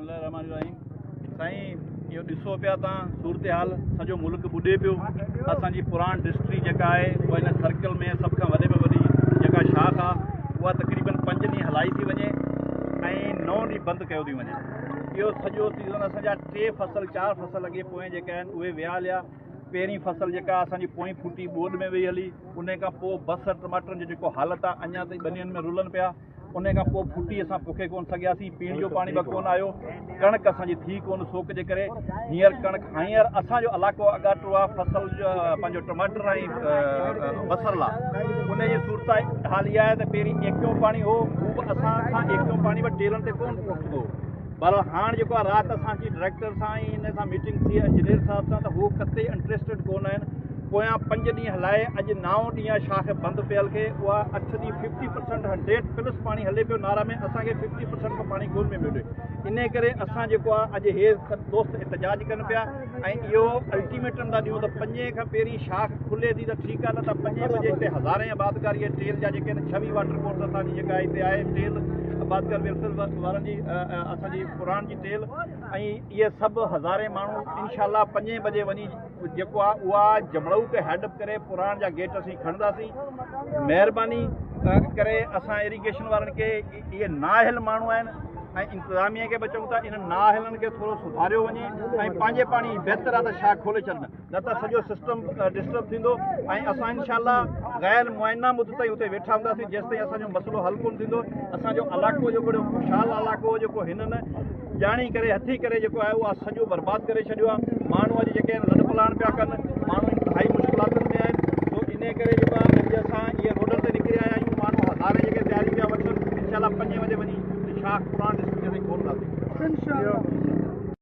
الله الرحمٰن الرحيم. سائين اهو ڏسو پيا تان صورتحال، سڄو ملڪ ٻڏي پيو. اسان جي پراڻ ڊسٽري جيڪا آهي اها هن سرڪل ۾ سڀ کان وڏي ۾ وڏي جيڪا شاخ آهي اها تقريبن 5 ڏينهن هلائي ٿي وڃي ۽ 9 ڏينهن بند ڪيو ٿي وڃي. اهو سڄو سيزن اسان جا 3 فصل 4 فصل اڳي پوئين جيڪا آهن اهي ويا هليا. پهرين فصل جيڪا اسان جي پوئين ڦوٽي ٻوڏ ۾ وئي هلي، ان کان پوء بصر ٽماٽرن جو جيڪو حالت آهي اڃا تائين ٻنين ۾ رلن پيا. ان کان پوء ڦٽي اسان پوکي ڪونه سگهياسين، پيئڻ جو پاڻي به ڪونه آيو، ڪڻڪ اسان جي ٿي ڪونه سوڪ جي ڪري. هينئر ڪڻڪ هينئر اسان جو علائقو اڳاٽو آهي فصل جو پنهنجو ٽماٽر ۽ بصر لا. ان جي صورت حال اها آهي ته پهرين ايڪيون پاڻي هو، هو به اسان کان ايڪيون پاڻي به ٽيلن تي ڪونه پهچندو هو. بهرحال هاڻ جيڪو آهي رات اسان جي ڊائريڪٽر سان ۽ ان سان ميٽنگ ٿي انجنيئر صاحب سان ته هو قطعي انٽريسٽيڊ ڪونه آهن. پويان 5 ڏينهن هلائي اڄ نائون ڏينهن آهي شاخ بند پيل کي، اها 8 ڏينهن 50 پرسنٽ 100 پلس پاڻي هلي پيو نارا ۾، اسان کي 50 پرسنٽ کان پاڻي ڪونه پيو ملي. انهي ڪري اسان جيڪو آهي اڄ هي سڀ دوست احتجاج ڪن پيا ۽ اهو الٽيميٽم ٿا ڏيون ته پنجين کان پهرين شاخ کلي ٿي ته ٺيڪ آهي نه ته پنجين بجي هتي هزارين آبادگار اهي ٽيل جا جيڪي آهن 26 واٽر ڪورس اسان جي جيڪا هتي آهي ٽيل آبادگار ويلفيئر وارن جي اسان جي پراڻ جي ٽيل ۽ اهي سڀ هزارين ماڻهو انشاء الله پنجين بجي وڃي جيڪو آ اها جمڙئو کي هيڊ اپ ڪري پراڻ جا گيٽ اسين کڻنداسين. مهرباني ڪري اسان ايريگيشن وارن کي، اهي نااهل ماڻهو آهن ۽ انتظاميه کي به چئون ٿا انهن نااهلن کي ٿورو سڌاريو وڃي ۽ پنهنجي پاڻي بهتر آ ته شاخ کولي ڇڏن نه ته سڄو سسٽم ڊسٽرب ٿيندو ۽ اسان انشاء الله غير معينه مدت تائين اتي ويٺا هونداسين جيستائين اسان جو مسئلو حل ڪونه ٿيندو. اسان جو علائقو جيڪو خوشحال علائقو هو جيڪو هنن ڄاڻي ڪري هٿي ڪري جيڪو آهي اها سڄو برباد ڪري ڇڏيو آهي. ماڻهو اڄ جيڪي آهن لڏ پلاڻ پيا ڪن، ماڻهو انتهائي مشڪلاتن ۾ آهن. سو انهي ڪري جيڪو آهي اڄ اسان اهي روڊن تي نڪري آيا آهيون. ماڻهو هزارين جيڪي تياري پيا وٺن انشاء الله پنجين بجي وڃي شاخ پراڻ ڊسٽرڪٽ اسين کولنداسين.